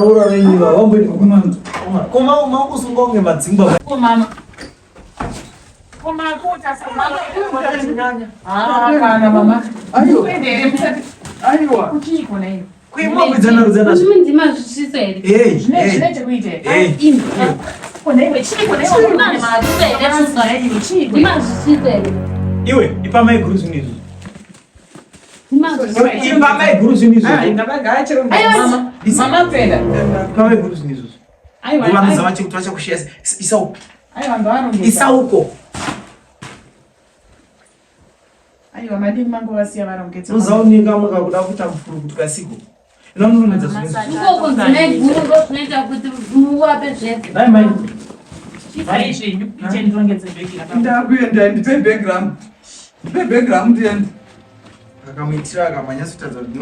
Varoora venyu ava vamboita koma makusunga kunge madzingwa. Mama. Iwe ipa maiguru zvinhu izvi. Ipa maiguru zvinhu izvozvo. Ipa maiguru zvinhu izvozvo. Vanoziva vachi kuti vachakushiya isauko. Isauko. Aiwa madini mangu vasiya varongedza. Unozaoneka mukakuda kuita mufuru kuti kasiko. Inononedza zvinhu izvi. Ukoko dzine guru ndo zvinoita kuti muwape zvese. Dai mai. Chifai zvenyu iche ndirongedze bhegi raka. Ndakuenda ndipe bhegi rangu. Ndipe bhegi rangu ndiende. Akamuitira akamanyasotadza kuti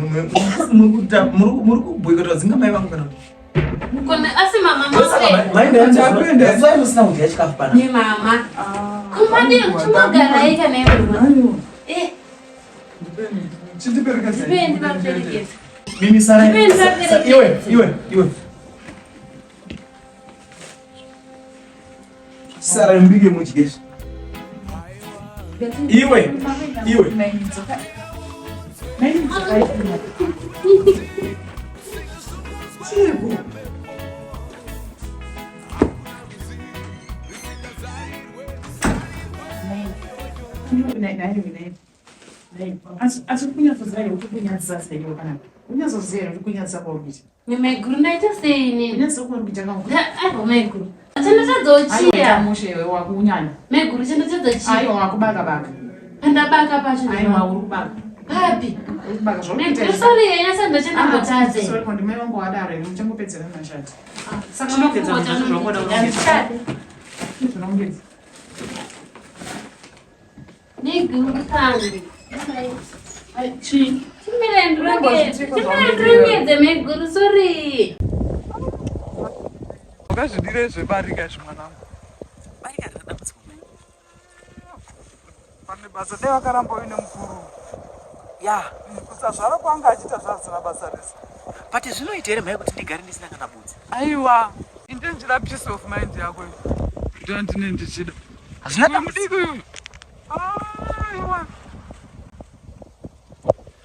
muri kubhoikota dzinga mai vangu kana kuti. Mukone asi mama mave. Mai ndaenda musina kudya chikafu pana. Ni mama. Kumadi chimogara ika naye mama. Eh, Chindiperekedza. ndipe ndivaperekedze. Mimi sara. Ndipe ndivaperekedze. Iwe iwe iwe. Sara mbike mudye izvi. Iwe iwe. Chiku. Asi kunyatsoziva here kuti kunyadzisa sei iwe panapa? Unyatsoziva here kuti kunyadzisa kwauri kuita? Ni maiguru ndaita sei inini? Kunyadzisa kwauri kuita kangu. Aiwa maiguru. Chandotadza Aiwa mushe iwe wakunyanya. Maiguru chandotadza chiya. Aiwa wakubaka baka. Pandabaka pacho. Aiwa uri kubaka. Papi. Uri kubaka zvauri kuita. Maiguru sorry yanyasa ndochandambotadze. Sorry kondi mai vangu wadaro here muchangopedzera mashati. Saka Chinongedza zvinhu zvawakuda kurongedza. Zvinongedza. Maiguru kangu. Chii? Chimira ndirongedze. Chimira ndirongedze maiguru sorry. Wakazvidire zvebarika izvi mwanangu. Barika rina dambudziko mai. Pane basa dai wakaramba uine mukuru. Ya. Kusazvara kwanga achiita zvazvisina basa rese. But zvinoita here mhai kuti ndigare ndisina kana budzi? Aiwa, inde ndichida peace of mind yako. Ndiyo ndine ndichida. Hazvina dambudziko. Mudiki uyu. Aiwa.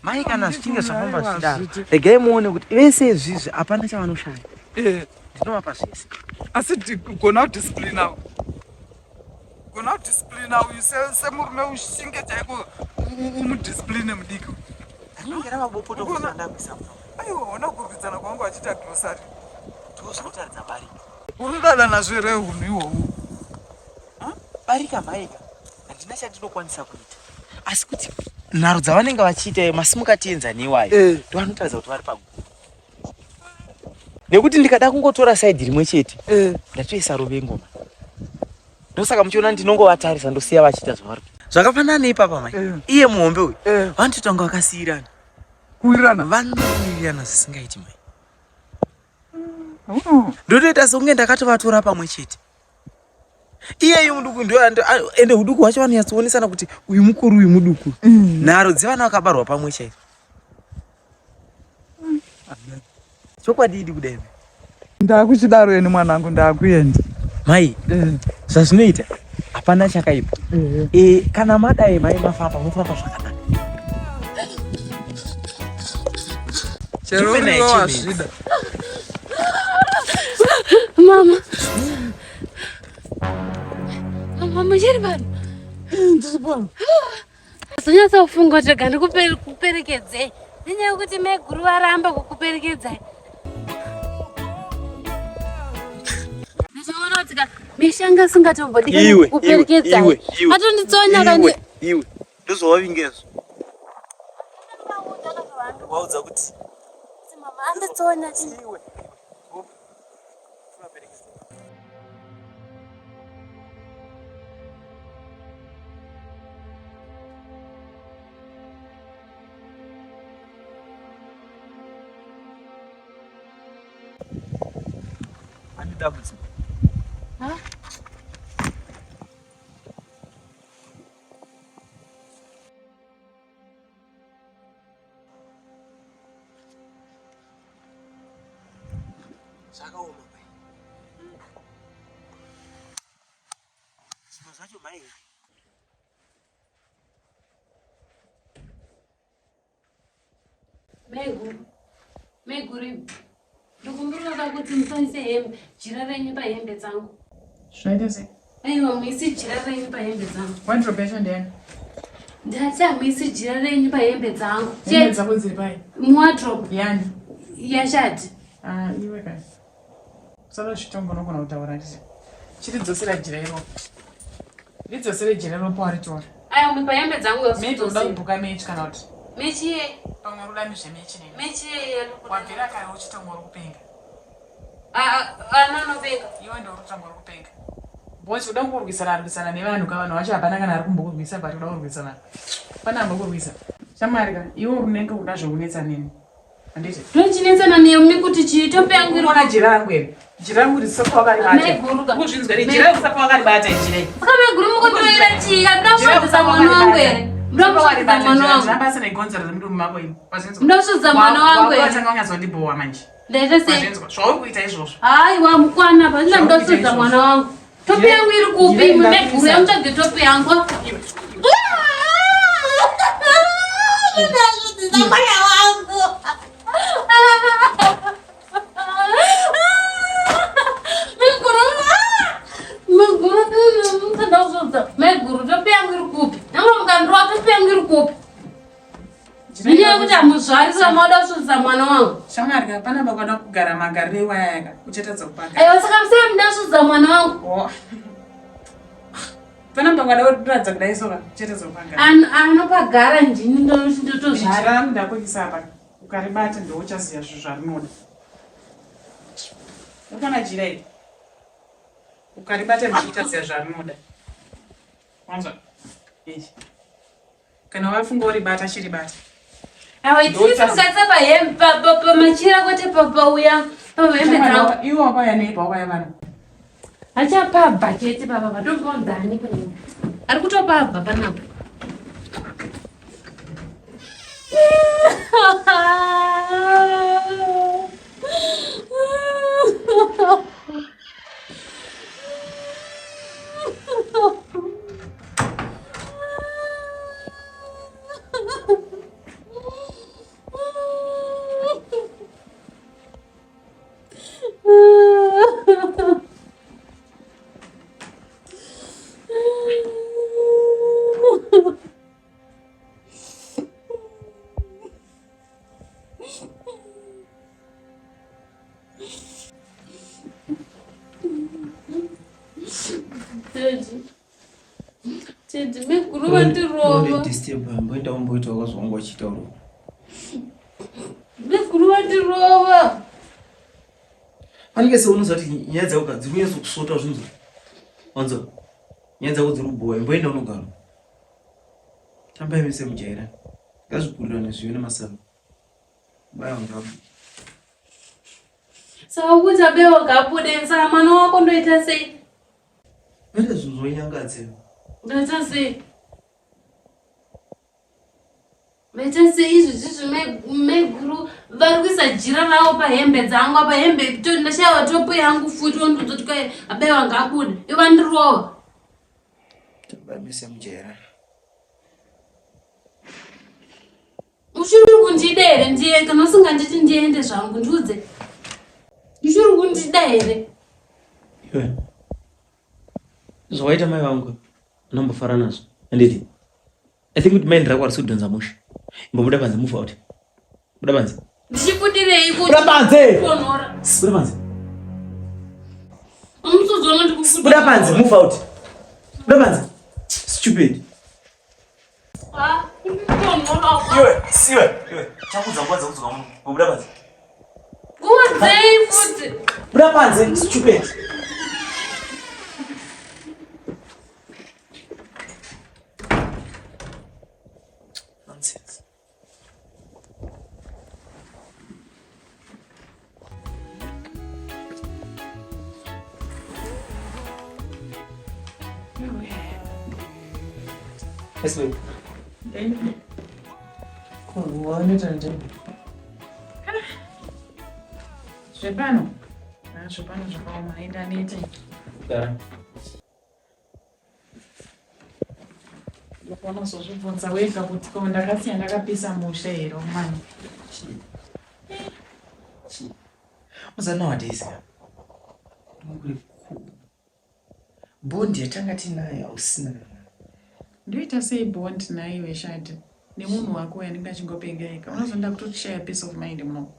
Mai kana zvichinge zvafamba zvichidaro, regai muone kuti vese izvizvi hapana chavanoshaya. Eh. Ndinovapa zvese. Asi gona kudisciplina. Gona kudisciplina uyu semurume ushinge chaiko umudiscipline mudiki. Rinenge rava bopoto kuti ndakuisa muno. Aiwa, ona kurwidzana kwangu achiita grocery. Ndozvinotaridza barika. Unodada nazvo here hunhu ihwohwu? Barika maika, handina chandinokwanisa kuita. Asi kuti nharo dzavanenge vachiita masimuka tienzani iwayo ndovanotaridza kuti vari paguru. Nekuti ndikada kungotora saidhi rimwe chete ndatoisa ruvengo ma. Ndosaka muchiona ndinongovatarisa ndosiya vachiita zvavari kuita. Zvakafanana neipapa mai. Iye muhombe uyu vanotoita kunge vakasiyirana. Kuwirirana? Vanowirirana zvisingaiti mai. Ndotoita sekunge ndakatovatora pamwe chete. Iyeyu muduku ndo ende huduku hwacho vanonyatsoonesana kuti uyu mukuru uyu muduku. Nharo dzevana vakabarwa pamwe chaizvo. Chokwadi idi kudai. Ndakuchidaro ini mwanangu ndakuenda. Mai, zvazvinoita hapana chakaipa. Eh, kana madai mai mafamba mofamba zvakanaka. Chero uriwe wazvida. Mama. Mama muchiri pano? Ndiri pano. Zonyatsa kufunga kuti rega ndikuperekedzei nenyaya yekuti maiguru varamba kukuperekedzai. Ndichaona kuti ka mishanga isingatombodikani kukuperekedzai. Atonditsonya kani. Iwe, ndozvawavinga izvo. Waudza kuti Mama anditsonya. Iwe. Ane dambudziko. Ha? Zvakaoma mai. Zvimwe zvacho mai. Maiguru, maiguru, ndikumbirira kuti musaise hembe, jira renyu pahembe dzangu. Zvaita sei? Aiwa, muise jira renyu pahembe dzangu. Wardrobe yacho ndeyani? Ndati hamuisi jira renyu pahembe dzangu. Hembe dzako dziri pai? Muwardrobe. Yani? Yashati. Ah, iwe kai. Usada zvitongo unogona kutaura nditi. Chiridzosera jira iro. Ridzosere jira iro pawaritora. Aiwa, mupa hembe dzangu Maybe unoda kubhuka mechi kana kuti. Mechi ye. Pamwe unoda nezvemechi neni. Mechi ye. Wabvira kare uchitongo uri kupenga. Ana anopenga. Iwe ndiwe uri kutanga uri kupenga. Boss uda kungorwisana rwisana nevanhu ka vanhu vacho hapana kana ari kumbokurwisa but uda kurwisana. Pana ambokurwisa. Shamwari ka iwe unenge uda zvekunetsa neni. Handiti? Ndochinetsana nemi kuti chii tope yangu iri. Unoona jira rangu here? Jira rangu risafa wakaribata. Maiguru ka. Ukuzvinzwa here? Jira rangu risafa wakaribata jira iri. Saka maiguru mukutoira chii? Hamuna kusvibisa mwana wangu here? Muda kusvibisa mwana wangu. Ndina basa negonzo remudumbu mako ini. Wazvinzwa? Muda kusvibisa mwana wangu here? Watanga kunyatsondibhowa manje. Ndaita sei? Wazvinzwa? Zvauri kuita izvozvo. Haiwa mukwana apa ndina muda kusvibisa mwana wangu. Topi yangu iri kupi? Maiguru yamutsvage topi yangu. Ndasvibisa mwana wangu. Maiguru, ndasvibisa. Maiguru topi yangu iri kupi? Nyange mukandirova topi yangu iri kupi? Nenyaya yekuti hamuzvarisa mauda kusvibisa mwana wangu. Shamwari ka pana pakwada kugara magariro iwaya ka uchatadza kupagara. Aiwa saka musei muda kusvibisa mwana wangu. Oh. Pana pakwada kuratidza kudai soka uchatadza kupagara. Anopagara ndini ndotozvara. Jira rangu ndakuisa apa ukaribata ndouchaziva zvinhu zvarinoda. Ukaona jira iri ukaribata ndiuchaziva zvarinoda. Wanzwa? Ichi. Kana wafunga uribata chiribata. Aiwa itisi mukaisa pahembe pamachira kwete pauya pahembe dzangu. Iwe wakauya nei pawakauya pano? Achapabva chete papa patombodzani panapa. Ari kutopabva panapa. Teddy, maiguru vandirova. Disturb mboenda umboita wakazwa uchitaura. Maiguru vandirova. Panenge seunoziva kuti nyaya dzako ka dziri kunyatso kusota zvinzwa. Wanzwa? Nyaya dzako dziri kubhowa, imboenda unogara. Tambai mese mujaira. Ngazvikurirane zviyo nemasango. Baya ngabu. Saka ukuti abewa ngabude, saka mwana wako ndoita sei? Mene zvinhu zvonyangadza. Ndoita sei? Vaita sei izvi zvizvi maiguru vari kuisa jira ravo pahembe dzangu apa hembe ndashaiwa topo yangu futi wondiudza kuti kwai abaiwa ngaabude ivo vandirova. Tambai mese mujaira. Uchiri kundida here ndiye kana usinganditi ndiende zvangu ndiudze. Uchiri kundida here? Iwe. Zvawaita mai vangu unombofara nazvo. Handiti? I think kuti mind rako harisi kudhonza mushe. Imbobuda panze move out. Buda panze. Ndichibudirei kuti Buda panze. Kutonhora. Buda panze. Umusuzoona ndikubuda. Buda panze move out. Buda panze. Stupid. Ah, kutonhora. Iwe, siwe. Iwe, chakudza nguva dzakudzoka muno. Buda panze. Nguva dzei futi? Buda panze, stupid. Nonsense. Yes, babe. Zvepano. Zvopano zvakaoma enda nete. Gara. Unozozvibvunza wega kuti ko ndakasiya ndakapisa mushe here mani. Uza nowadays ka. Ndikuri ku. Bond yatanga tinayo hausina. Ndoita sei bond naiwe Shadi nemunhu wako uya anenge achingopenga ega. Unozonda kutoshaya peace of mind muno.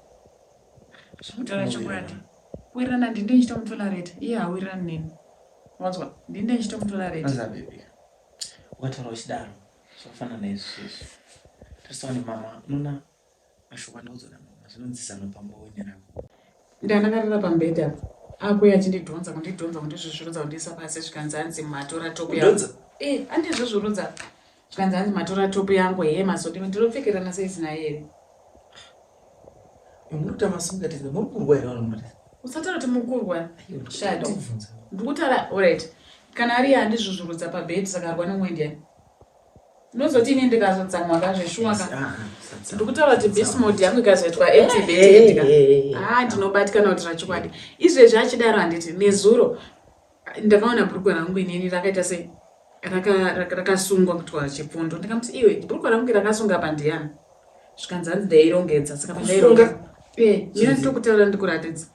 Kutaura chokwadi. Kuwirirana ndini ndichitomutolerate iye haawirirani neni. Wanzwa? Ndini ndichitomutolerate. Anza baby. Ukataura uchidaro zvakafanana naizvozvo. Tarisawo nemama unoona mashoko andaudzwa namama zvinonzi zano pambonya rako. Ndandakarara pamubhedha apa. Akuya achindidhonza kundidhonza kundizvuzvurudza kundiisa pasi zvikanzi hanzi matora top yangu. Kudhonza? Eh, andizvuzvurudza. Zvikanzi hanzi matora top yangu hee masoti ndinopfekerana sei zina here? Muri kuita masungatidza muri kurwa here vanhu muri? Usataura kuti mukurwa. Shati. Ndakubvunza. Ndikutaura alright. Kana ari andizvuzvurudza pabed saka arwa nemumwe ndiani? Ndinozoti ini ndikazotsamwa ka zveshuwa ka. Ah, ah, Ndikutaura kuti beast mode yangu ikazoitwa activated ka. Ah, ndinobatikana kuti rachokwadi. Izvezvi achidaro handiti nezuro ndakaona bhurukwa rangu inini rakaita sei rakasungwa kuitwa chipfundo. Ndikamuti iwe bhurukwa rangu rakasunga apa ndiyani? Zvikanzi hanzi ndairongedza saka pandairongedza. Eh, mina ndokutaura ndikuratidza.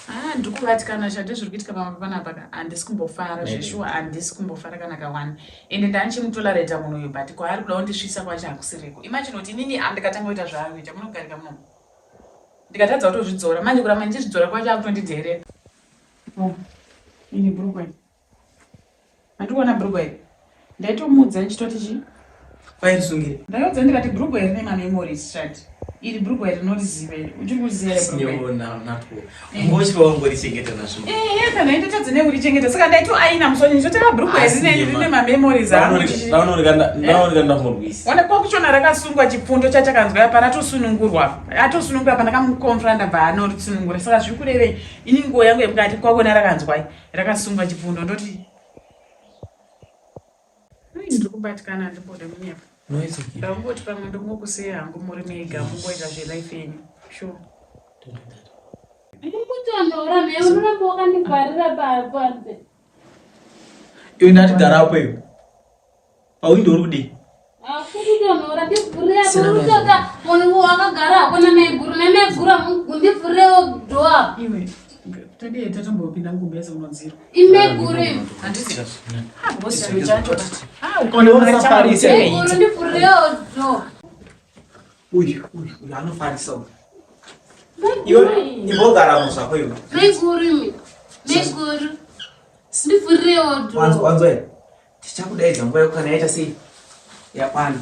Ah, ndikubatikana shade zviri kuitika pamba panapa ka handisi kumbofara zveshuwa handisi kumbofara kana kawani ende ndandichimutolerata munhu uyu but kwaari kuda kundisvitsa kwacho hakusiriko imagine kuti inini andikatanga kuita zvaari kuita munogarika muno ndikatadza kutozvidzora manje kuramba ndichizvidzora kwacho akutondidherera oh, ini bhurukwa Handikuona bhurugwa iri. Ndaitomuudza ndichitoti chii? Kwairisungire. Ndakaudza ndikati bhurugwa iri rine mamemories shati. Iri bhurugwa iri rinoriziva iri. Uchiri kuriziva here bhurugwa iri? Sinyona natwo. Ungochiva wangorichengeta nazvo. Eh, eh, kana nditadze nekurichengeta. Saka ndaitoaina musoni ndichoteka bhurugwa iri rine rine mamemories angu. Ndaoneka ndamurwisa. Ona kwakuchona rakasungwa chipfundo chachakanzwa apa ratosunungurwa. Atosunungura apa ndakamukonfronta bva anorisunungura. Saka zviri kurevei? Ini nguo yangu yemukati kwakuona rakanzwai. Rakasungwa chipfundo ndoti ndiri kubatikana handimbode kunyepa. No, it's okay. Ndakungoti pamwe ndongokusiya hangu muri mega mungoita zvelife yenyu. Sure. Don't do that. Kutonhora mhe unoramba wakandivharira panze. Iwe ndati gara apo iwe. Pawindo uri kudii? Akutonhora ndivhurire apo unotoka munhu wakagara hako namaiguru namaiguru ndivhurirewo door. Iwe tadii tatombopinda mugumbeze unodzirwa. Imeguru. Handiti. Ah, boss chacho. Ah, ukaona unofarisa. Maiguru ndivhurirewo door. Uyu, uyu, uyu anofarisa uyu. Iwe imbogara zvako iwe. Maiguru imi. Maiguru. Ndivhurirewo door. Wanzwa here? Tichakudaidza nguva yako kana yaita sei? Yakwana.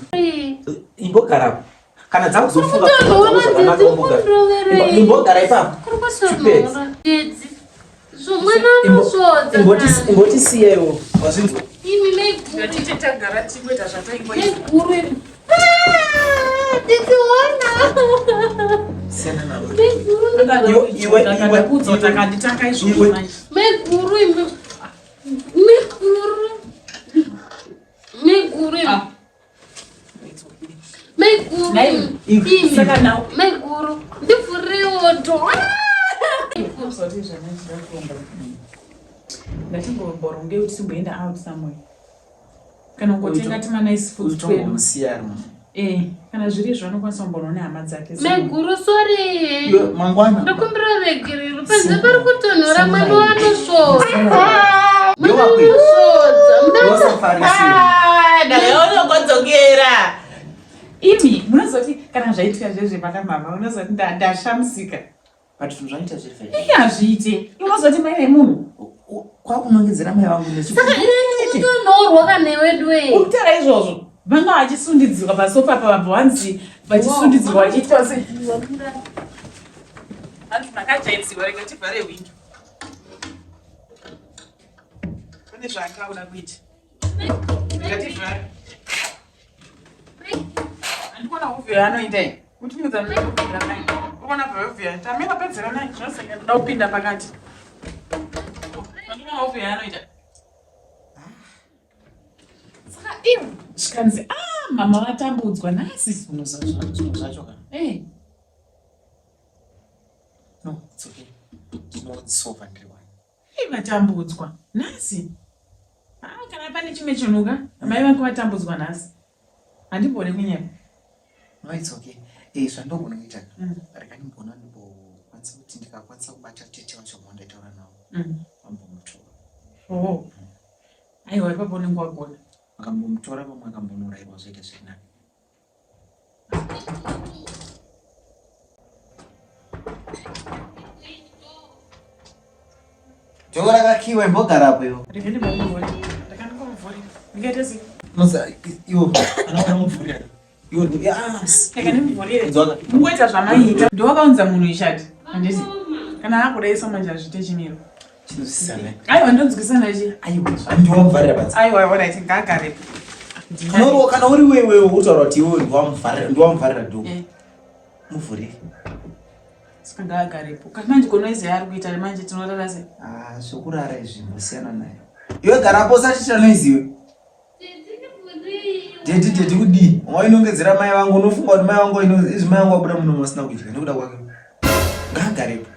Imbogara kana dzakuzofunga zvakanaka umbogara. Imbogara ipapo. Imbotisiya iwo. Wazvinzwa? Imi maiguru. Titagara tingoita zvataingoita. Maiguru. Ah, titiona. Siyana navo. Maiguru. Iwe iwe takanditanga izvozvo manje. Maiguru imi. Maiguru. Maiguru. Ah. Maiguru. Nai- Saka now Maiguru. Ndivhurirewo door. Kuzoti zvandinoda kuomba. Ndatimboronge kuti timboenda out somewhere. Kana kungotenga tima nice food twedu. Utongomusiya ari munhu. Eh, kana zviri izvo anokwanisa kumboona nehama dzake. Maiguru sorry. Iwe mangwana. Ndokumbira regerero. Panze pari kutonhora mwana wanosvodza. Mwana wanosvodza. Muda Wasafarisi. Ndakaona Imi munozoti kana zvaitika zvezve pana mama unozoti ndashamisika. But zvinhu zvaita zviri fine. Ini hazviite. Unozoti mai vemunhu. Kwakunongedzera mai vangu nechi. kutonhorwa kana wedu we. Urikutaura izvozvo. Vanga vachisundidzirwa pasofa apa vabva vanzi vachisundidzirwa vachiitwa se. Hanzi makajaidzirwa rega tivhare hwindo. Pane zvaangaona kuita. Rega tivhare. Handikuona hovhi yaanoita iyi. Kuti ndinodza ndinopinda naye. Urikuona hovhi yaanoita. Tamira pedzera naye. Zvinosaka ndoda kupinda pakati. Handikuona hovhi yaanoita. Saka iwe zvikanzi ah mama vatambudzwa nhasi. Unoziva zvinhu zvacho kana. Eh. No, it's okay. Ndinodzisova ndiri wani. Ei vatambudzwa nhasi. Ah, kana pane chimwe chinhu ka mai vako vatambudzwa nhasi. Handimbode kunyepa. No, it's okay. Eh, zvandogona kuita rega ndimboona ndimbokwanisa kuti ndikakwanisa kubata tete vacho vandaitaura navo vambomutora. Oh. Aiwa ipapo unenge wagona. Vakambomutora pamwe akambonorairwa zvoita zviri nani. Joko rakakiwa imbogarapo iwo. Rega ndimbomuvhurira. Ndakandimbomuvhurira. Ndingaita sei? Musa iwo ana muvhurira. Iwo yes. Rega ndimuvhurire. Mungoita zvamaiita. Ndowakaunza munhu ishati. Handiti? Kana akudaisa manje hazviite chimiro. Chinzwisisana. Aiwa ndonzwisana chi. Aiwa ndiwamuvharira panze. Aiwa alright ngaagarepo. Kana kana uri wewe utaura kuti iwe ndiwamuvharira ndiwamuvharira door. Eh. Muvhurire. Saka ngaagarepo. Kana manje konoise yaari kuita manje tinorara sei? Ah zvokurara izvi mbosiyana nayo. Iwe garapo usati noise iwe. Tete tete kudii? Wainongedzera mai vangu unofunga kuti mai vangu izvi mai vangu vabuda muno vasina kudya nekuda kwake. Ngaagarepo.